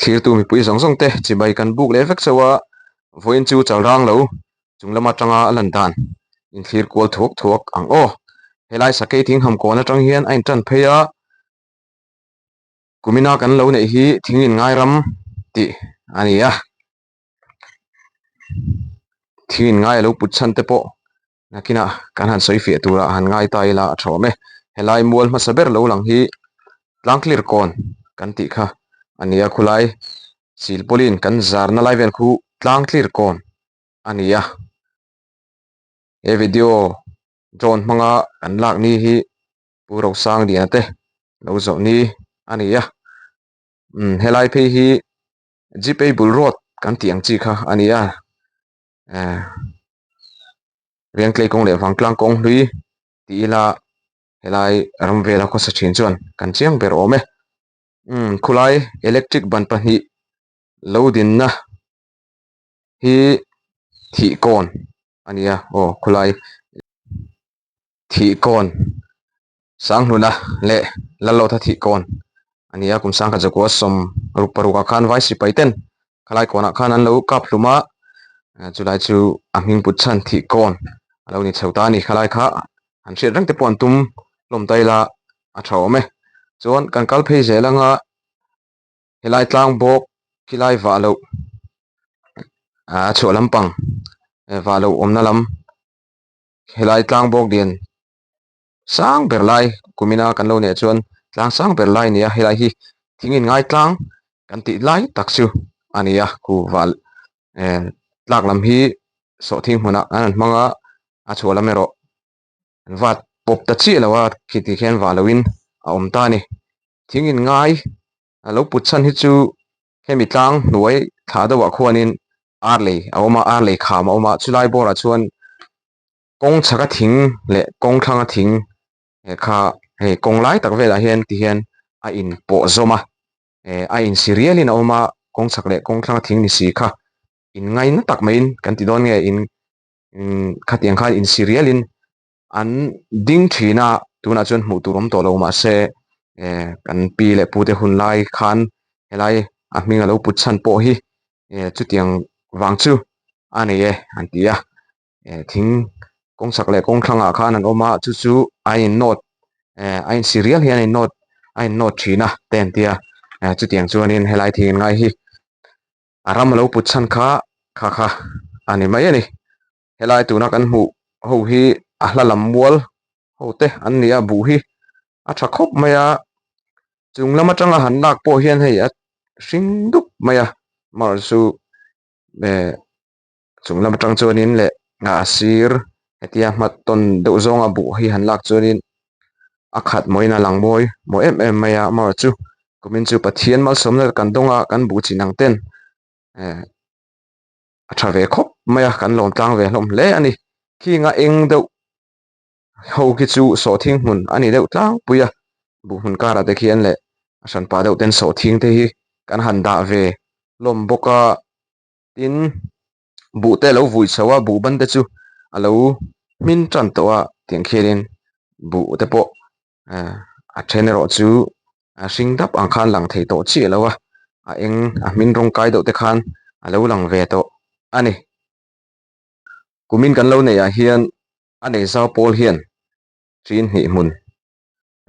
Thlirtu mipui zawng zawng te chibai kan buk leh vek chauh a, vawiin chu chal rang lo chung lam atanga a lan dan inthlir kual thuak thuak ang aw. Helai sakei thing ham kawn atang hian a intan phei a, kumina kan lo neih hi thing in ngai ram tih a ni a, thing in ngai a lo put chhan te pawh Nakinah kan han sawi fiah turah han ngai ta ila a tha awm e. Helai mual hmasa ber lo lang hi Tlangclear kawn kan tih kha a ni a, khulai Silpauline kan zarna lai vel khu Tlangclear kawn a ni a. He video drone hmanga kan lak ni hi Pu Rosangliana te lo zawh ni a ni a. Umm helai phei hi Jeep bul road kan tih ang chi kha a ni a. Eh Riangtlei kawng leh Vangtlang kawng hlui tih ila helai ram vela khawsa thin chuan kan chiang ber awm e. Umm khulai electric ban pahnih lo dinna hi thih kawn a ni a aw khulai thih kawn Sanghluna leh Lalawta thih kawn a ni a, kum sangkhat zakua sawm ruk parukah khan vai sipai ten khalai kawnah khan an lo kap hlum a, chulai chu a hming put chhan thih kawn a lo ni chho ta a ni. Khalai kha han hriat reng te pawh an tum hlawm ta ila a tha awm e. Chuan kan kal phei zel anga helai tlang bawk khilai vah loh a chhuah lampang vah loh awmna lam helai tlang bawk lian sang ber lai kumina kan lo neih chuan tlang sang ber lai a ni a helai hi thing in ngai tlang kan tih lai tak chu a ni a khu val eh tlak lam hi sawhthing hmunah an han hmang a a chhuah lam erawh an vat pawp ta chiah lo a khiti khian vah loin a awm ta a ni thing in ngai a lo put chhan hi chu hemi tlang hnuai thla deuhah khuanin ar lei a awm a ar lei kham a awm a chulai bawrah chuan kawng chhaka thing leh kawng thlanga thing eh kha hei kawng lai tak velah hian ti hian a in pawh zawm a eh a in si rial in a awm a kawng chhak leh kawng thlanga thing ni si kha in ngaina tak maiin kan ti dawn nge in umm khatiang khan in si rial in an ding thin a tunah chuan hmuh tur awm tawh lo mahse eh kan pi leh pu te hun lai khan helai a hming a lo put chhan pawh hi eh chutiang vang chu a nei e an ti a. eh thing kawng chhak leh kawng thlangah khan an awm a chu chu a in nawt eh a in si rial hian a in nawt a in nawt thin a te an tia eh chutiang chuanin helai thing in ngai hi a ram a lo put chhan kha kha kha a ni mai a ni helai tuna kan hmuh ho hi a hla lam mual ho te an ni a buh hi a tha khawp mai a chung lam atanga han lak pawh hian hei a hring dup mai a amaherawhchu chu eh. Chung lam atang chuanin leh a sir hetia hma tawn deuh zawnga buh hi han lak chuanin a khat mawiin a lang mawi mawi em em mai a amaherawhchu kumin chu Pathian malsawmna kan dawng a kan buh chin ang ten eh a tha ve khawp mai a kan lawm tlang ve hlawm hle a ni khing a eng deuh ho khi chu sawhthing hmun a ni deuh tlangpui a buh hmun karah te khian leh a hran pah deuh ten sawhthing te hi kan han dah ve hlawm bawk a. Tin, buh te a lo vui chho a, buh ban te chu a lo hmin tan tawh a tiang khianin buh te pawh eh a then erawh chu a hring dap ang khan lang thei tawh chiah lo a, a eng a hmin rawng kai deuh te khan a lo lang ve tawh a ni. Kumin kan lo neih ah hian a nei zau pawl hian ṭin hnih hmun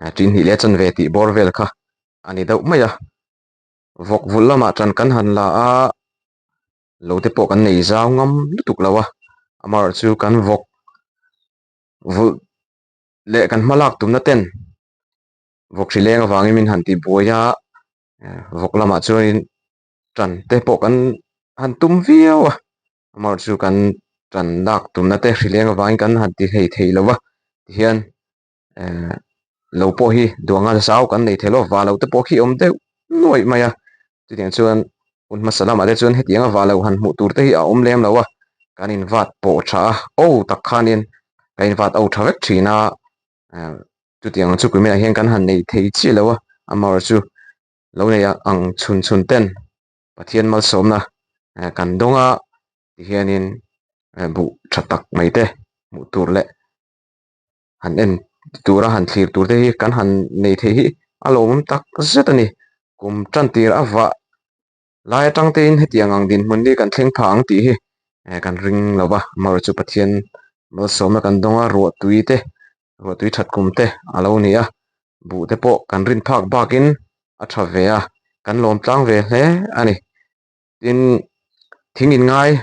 eh ṭin hnih leh a chanve tih bawr vel kha a ni deuh mai a. Vawk vul lamah tan kan han la a, lo te pawh kan nei zau ngam lutuk lo a, amaherawh chu kan vawk vulh leh kan hma lak tumna ten vawk hri leng avangin min han ti buai a, vawk lamah chuanin tan te pawh kan han tum viau a, amaherawh chu kan tan lak tumna te hri leng avangin kan han ti hlei thei lo va tihian. eh lo pawh hi duanga zau kan nei thei lo va lo te pawh khi awm deuh nuaih mai a chutiang chuan hun hmasa lamah te chuan hetianga va lo han hmuh tur te hi a awm lem lo a kan in vat pawh tha a o tak khanin kan in vat o tha vek thin a eh chutiang chu kumin ah hian kan han nei thei chiah lo a amaherawhchu chu lo nei ang chhun chhun ten Pathian malsawmna eh kan dawng a tihianin eh buh tha tak mai te hmuh tur leh. han en tura han thlir tur te hi kan han nei theih hi a lawmawm tak zet a ni kum tan tir a vah. Lai atang tein hetiang ang dinhmun hi kan thleng pha ang tih hi kan ring lo va, amaherawhchu Pathian malsawmna kan dawng a, ruahtui te, ruahtui that kum te a lo ni a, buh te pawh kan rin phak bakin a tha ve a, kan lawm tlang ve hle a ni. Tin, thing inngai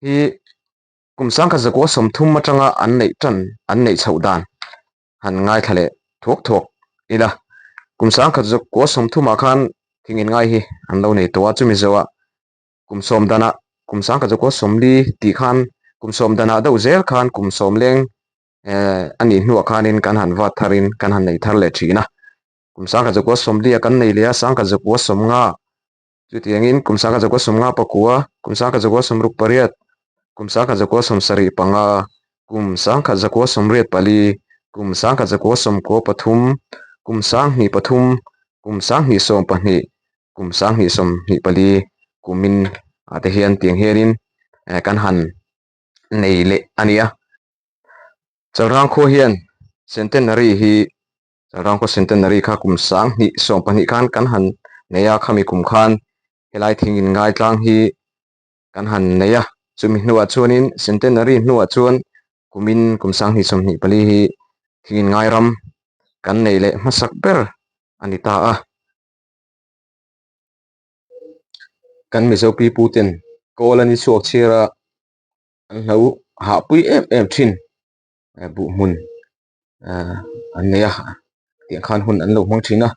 hi kum sangkhat zakua 30 atanga an neih tan an neih chhoh dan han ngaithla leh thuak thuak ila. Kum sangkhat zakua 30 ah khan thing inngai hi an lo nei tawh a, chumi zawhah kum sawm danah kum sangkhat zakua 40 tih khan kum sawm danah deuh zel khan kum sawm leng eh a nih hnuah khanin kan han vat tharin kan han nei thar leh thin a. Kum sangkhat zakua 40 ah kan nei leh a, sangkhat zakua 50 Chutiangin kum sangkhat zakua 50 pakua, kum sangkhat zakua 68, kum sangkhat zakua 75, kum sangkhat zakua 84, kum sangkhat zakua 93, kum 23, kum 2020, kum 2024 kumin ah te hian tiang hianin eh kan han nei leh a ni a. Chalrang khua hian Centenary hi Rangkhaw Centenary kha kum 2020 khan kan han nei a, khami kum khan helai thing in ngaitlang hi kan han nei a, chumi hnuah chuanin Centenary hnuah chuan kumin kum 2024 hi thing in ngai ram kan nei leh hmasak ber a ni ta a. Kan Mizo pipu ten kawl an inchhuak chhiar a, an hlo hahpui em em thin buh hmun an nei a tiang khan hun an lo hmang thin a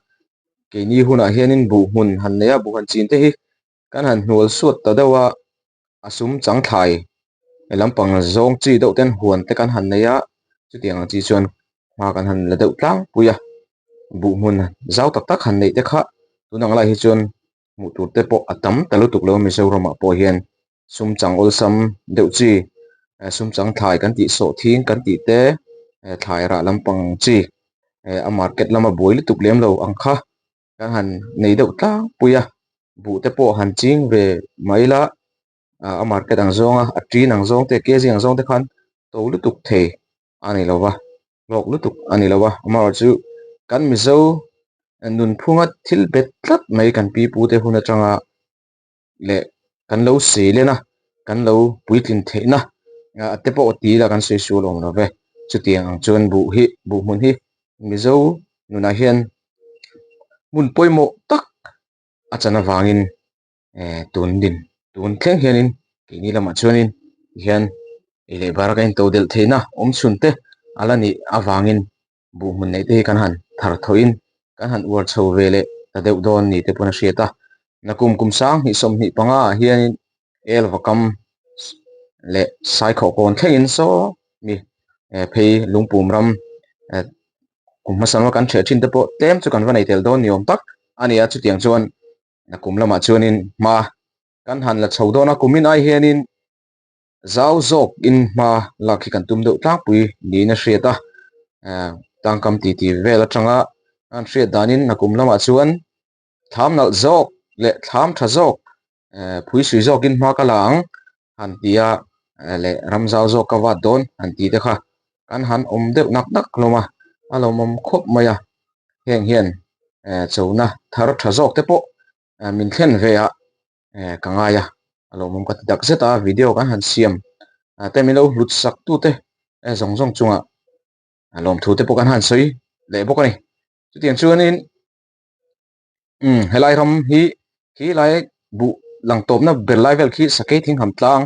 keini hunah hianin buh hmun han nei a buh han chin te hi kan han hnual suat ta deuh a a sum chang thlai lampang zawng chi deuh ten huan te kan han nei a chutiang ang chi chuan hma kan han la deuh tlangpui a buh hmun zau tak tak han neih te kha tun ang lai hi chuan hmuh tur te pawh a tam ta lutuk lo Mizoramah pawh hian sum chang awlsam deuh chi eh sum chang thlai kan tih sawh thing kan tih te eh thlai rah lampang chi eh a market lama buai lutuk lem lo ang kha kan han nei deuh tlangpui a buh te pawh han ching ve mai la ah a market ang zawnga a tin ang zawng te kg ang zawng te khan to lutuk thei a ni lo va hlawk lutuk a ni lo va amaherawhchu kan Mizo nunphunga thil bet tlat mai kan pi pu te hun atanga leh kan lo seilen a kan lo puitlin theihna a te pawh ti ila kan sawi sual awm lo ve chutiang ang chuan buh hi buh hmun hi Mizo nunah hian hmun pawimawh tak a chan avangin eh tun din tun thleng hianin keini lamah chuanin tihian ei leh bar ka in to delh theihna awm chhun te a la nih avangin buh hmun neih te hi kan han thar thawhin kan han uar chho ve leh ta deuh dawn ni te pawn a hriat a nakum kum 2025 ah hianin elvakam leh saikhawh kawn thlengin saw mi eh phei lungpum ram eh kum hmasa lama kan ṭheh ṭhin te pawh tlem chu kan va nei tel dawn ni awm tak a ni a chutiang chuan kum lamah chuanin hma kan han la chho dawn a kumin ai hianin zau zawk in hma lak hi kan tum deuh tlangpui niin a hriat a eh tangkam titi vel atanga an hriat danin a kum lamah chuan thlam nalh zawk leh thlam tha zawk eh phui sui zawkin hma ka la ang han ti a leh ram zau zawk ka vat dawn han tih te kha kan han awm deuh nak nak hlawm a a lawmawm khawp mai a heng hian eh chona thar tha zawk te pawh min thlen ve a eh ka ngai a a lawmawm ka ti tak zet a video kan han siam te min lo hlut sak tu te zawng zawng chungah lawmthu te pawh kan han sawi leh bawk a ni chutiang chuanin umm helai ram hi khi lai buh lang tawpna ber lai vel khi sakei thing ham tlang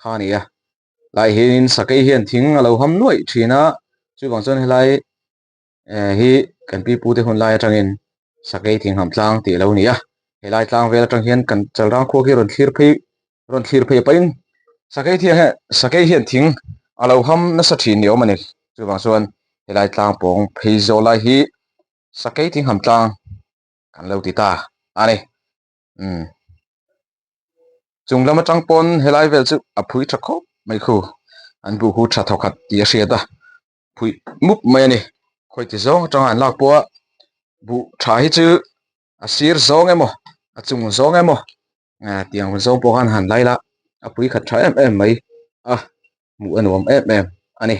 kha a ni a lai hianin sakei hian thing a lo ham nuaih thin a chuvang chuan helai eh hi kan pi pu te hun lai atangin sakei thing ham tlang tih a lo ni a helai tlang vel atang hian kan chalrang khua khi rawn thlir phei rawn thlir phei pahin sakei thiang hian sakei hian thing a lo ham nasa thin ni awm a ni chuvang chuan helai tlang pawng phei zawh lai hi Sakei thingham tlang kan lo ti ta a ni. Umm. Chung lam atang pawn helai vel chu a phui tha khawp mai khu. An buh hu tha thawkhat tih a hriat a, phui mup mai a ni. Khawi ti zawng atanga an lak pawh a, buh tha hi chu a sir zawng emaw, a chung zawng emaw tiang zawng pawh khan han lai la, a phui khat tha em em mai a, hmuh a nuam em em a ni.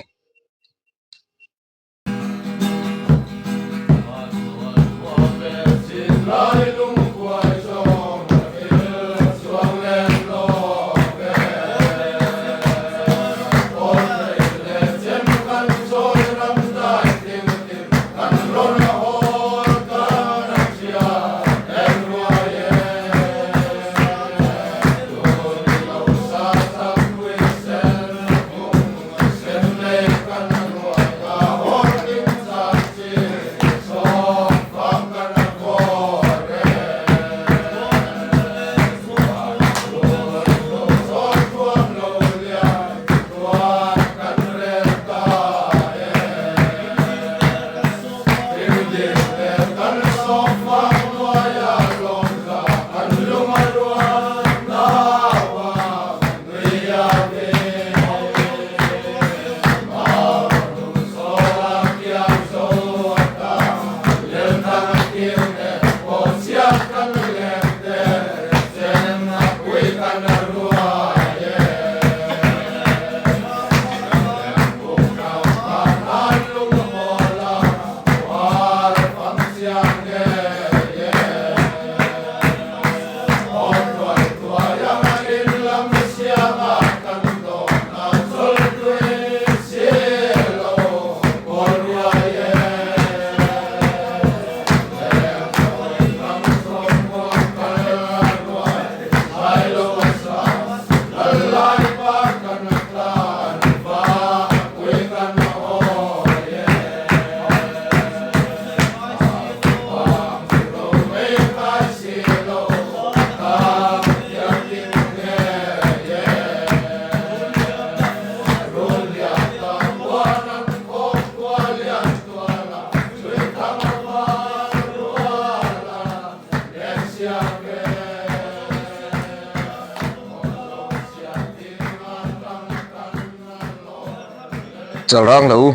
Chalrang lo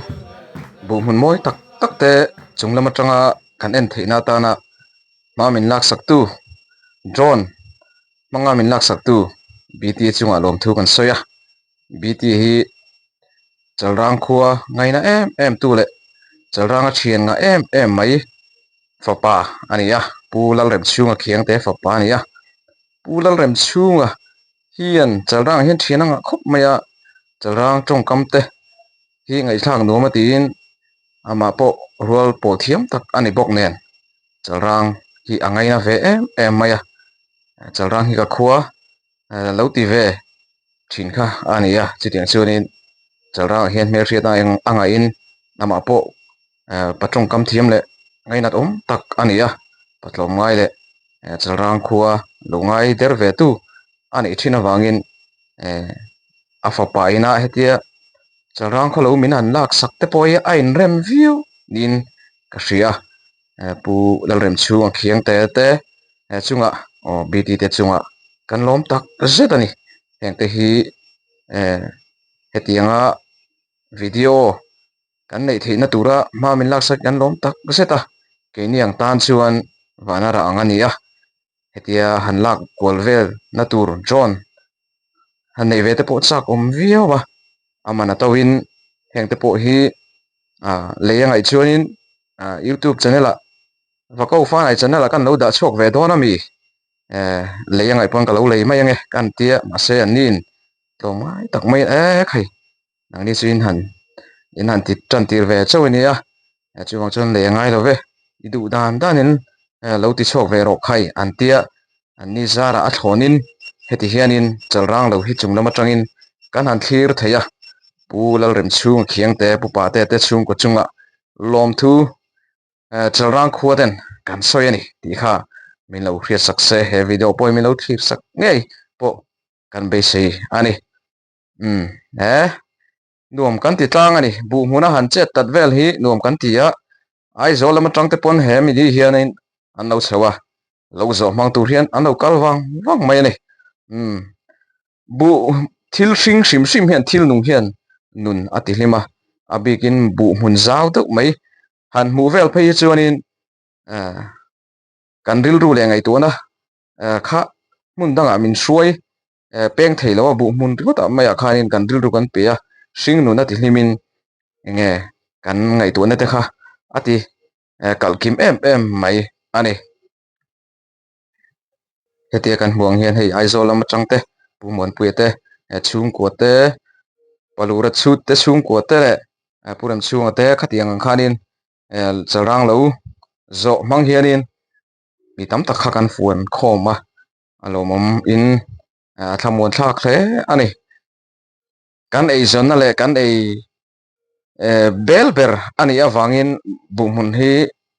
buh hmun mawi tak tak te chung lam atanga kan en theihna atana hma min laksak tu drone hmanga min laksak tu B_T chungah lawmthu kan sawi a B_T hi Chalrang khua ngaina em em tu leh Chalranga thian ngah em em mai fapa a ni a Pu Lalremchhunga Khiangte fapa a ni a Pu Lalremchhunga hian Chalrangah hian thian a ngah khawp mai a Chalrang tawngkam te hi ngaihthlak nuam a tiin amah pawh rual pawh thiam tak a ni bawk nen Chalrang hi a ngaina ve em em mai a Chalrang hi ka khua lo ti ve thin kha a ni a chutiang chuanin Chalrangah hian hmelhriatna eng a ngaihin amah pawh pa tawngkam thiam leh ngainat awm tak a ni a pa tlawm ngai leh Chalrang khua lo ngai der ve tu a nih thin avangin a fapa inah hetia Chalrang khaw lo min han lak sak te pawh hi a inrem viau niin ka hria Pu Lalremchhunga khiang te te chungah aw B_T te chungah kan lawm tak zet a ni heng te hi hetianga video kan neih theihna tura hma min laksak kan lawm tak zet a keini ang tan chuan vana rah ang a ni a hetia han lak kual vel na tur drone han neih ve te pawh chak awm viau a a man a to in heng te pawh hi ah lei a ngaih chuanin ah youtube channel ah Vako Fanai channel ah kan lo dah chhuak ve dawn a mi eh lei a ngaih pawn ka lo lei mai ange ka han tia mahse an ni in tlawm ngai tak mai ek hei. Nangni chu in han in han ti tan tir ve chauh a nia chuvang chuan lei a ngai lo ve i duh dan danin lo ti chhuak ve rawh khai an tia an ni zarah a thlawnin heti hianin chalrang lo hi chung lam atangin kan han thlir thei a Pu Lalremchhunga Khiangte Pu Pate te chhungkaw chungah lawmthu chalrang khua ten kan sawi a ni tih kha min lo hriat sak se he video pawhin min lo thlir sak ngei pawh kan beisei a ni. Umm he nuam kan ti tlang a ni buh hmuna han chet tat vel hi nuam kan ti a Aizawl lam atang te pawn he mini hianin an lo chho a lo zawh hmang tur hian an lo kal vang vang mai a ni umm buh thil hring hrim hrim hian thil nung hian nun a ti hlim a a bikin buh hmun zau deuh mai han hmuh vel phei hi chuanin ah kan rilru leh ngaihtuahna kha hmun dangah min hruai peng thei lo a buh hmun ringawt ah maiah khanin kan rilru kan pe a hring nun a ti hlimin enge kan ngaihtuahna te kha a ti kalh kim em em mai a ni. Hetia kan hmuh ang hian hei Aizawl lam atang te Pu Muanpuia te chhungkua te Palura chhut te chhungkua te leh Pu Remchhunga te khatiang ang khanin chalrang lo zawh hmang hianin mi tam tak kha kan fuan khawm a a lawmawm in a thlamuan thlak hle a ni kan eizawnna leh kan ei eh bel ber a nih avangin buh hmun hi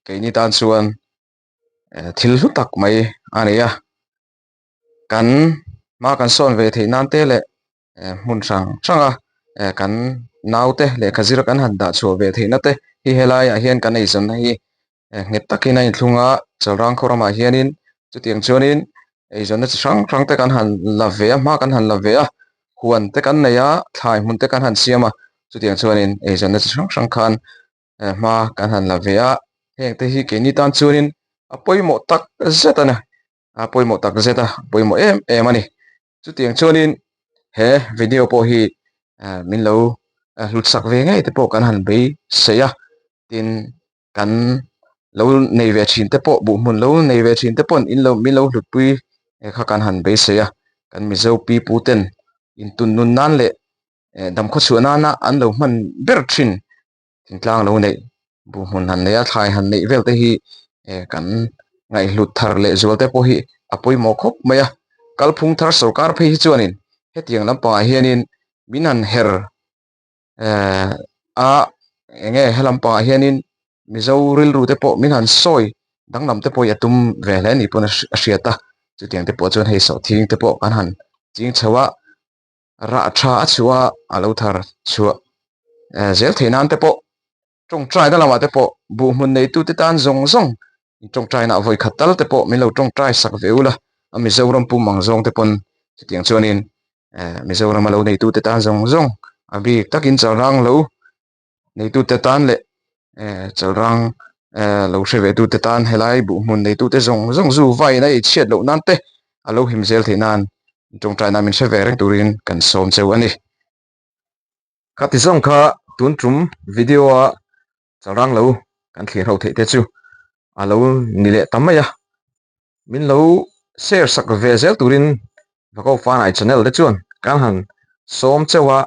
keini tan chuan eh thil hlu tak mai a ni a kan hma kan sawn ve theih nan te leh eh hmun hrang hrang a eh kan naute lehkha zir kan han dah chhuah ve theihna te hi helaiah hian kan eizawnna hi nghet takin a inthlung a Chalrang khaw ramah hianin chutiang chuanin eizawnna chi hrang hrang te kan han la ve a hma kan han la ve a huan te kan nei a thlai hmun te kan han siam a chutiang chuanin eizawnna chi hrang hrang khan hma kan han la ve a heng te hi keini tan chuanin a pawimawh tak zet a ni a pawimawh tak zet a pawimawh em em a ni chutiang chuanin he video pawh hi min lo hlut sak ve ngei te pawh kan han beisei a tin kan lo nei ve thin te pawh buh hmun lo nei ve thin te pawh in lo min lo hlutpui kha kan han beisei a kan mizo pi pu ten intun nun nan leh dam khaw chhuah nana an lo hman ber thin thingtlang lo neih buh hmun han neih a thlai han neih vel te hi kan ngaihhlut thar leh zual te pawh hi a pawimawh khawp mai a kalphung thar sawrkar phei hi chuanin hetiang lampangah hianin min han her eh a eng nge he lampangah hianin mizo rilru te pawh min han sawi danglam te pawh hi a tum ve hle ni pawn a hriat a chutiang te pawh chuan hei sawhthing te pawh kan han ching chho a rah tha a chhuah a a lo thar chhuah eh zel theih nan te pawh tawngtai na lamah te pawh buh hmun neitu te tan zawng zawng tawngtai na vawi khat tal te pawh min lo tawngtai sak ve ula a Mizoram pum ang zawng te pawn chutiang chuanin eh Mizoram a lo neitu te tan zawng zawng a bik takin chalrang lo. Neitute tan leh chalrang lo hre ve tute tan helai buh hmun neitute zawng zawng zu vain a ei chhiat loh nan te a lo him zel theih nan tawngtaina min hre ve reng turin kan sawm cheu a ni. Khati zawng kha tun tum video a chalrang lo kan thlir ho theih te chu a lo ni leh ta mai a. Min lo share sak ve zel turin Vako Fanai channel te chuan kan han sawm cheu a,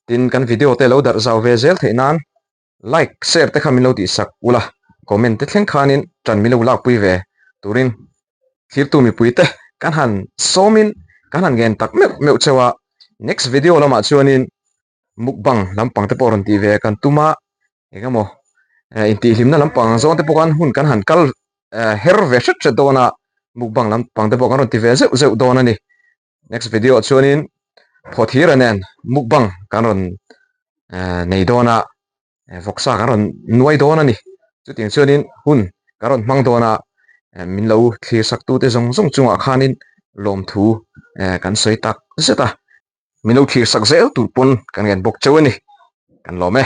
tin kan video te lo darh zau ve zel theih nan like share te kha min lo tih sak ula, comment te thleng khanin tan min lo lakpui ve turin thlirtu mipui te kan han sawmin kan han ngen tak meuh meuh cheu a, next video lamah chuanin mukbang lampang te pawh rawn tih ve kan tum a, eng emaw intihhlimna lampang ang zawng te pawh khan hun kan han kal her ve hret hret dawn a, mukbang lampang te pawh kan rawn ti ve zeuh zeuh dawn a ni. Next video ah chuanin phawthira nen mukbang kan rawn nei dawn a, vawksa kan rawn nuai dawn a ni. Chutiang chuanin hun kan rawn hmang dawn a, min lo thlir sak tute zawng zawng chungah khanin lawmthu kan sawi tak zet a. Min lo thlir sak zel tur pawn kan ngen bawk cheu a ni. Kan lawm e.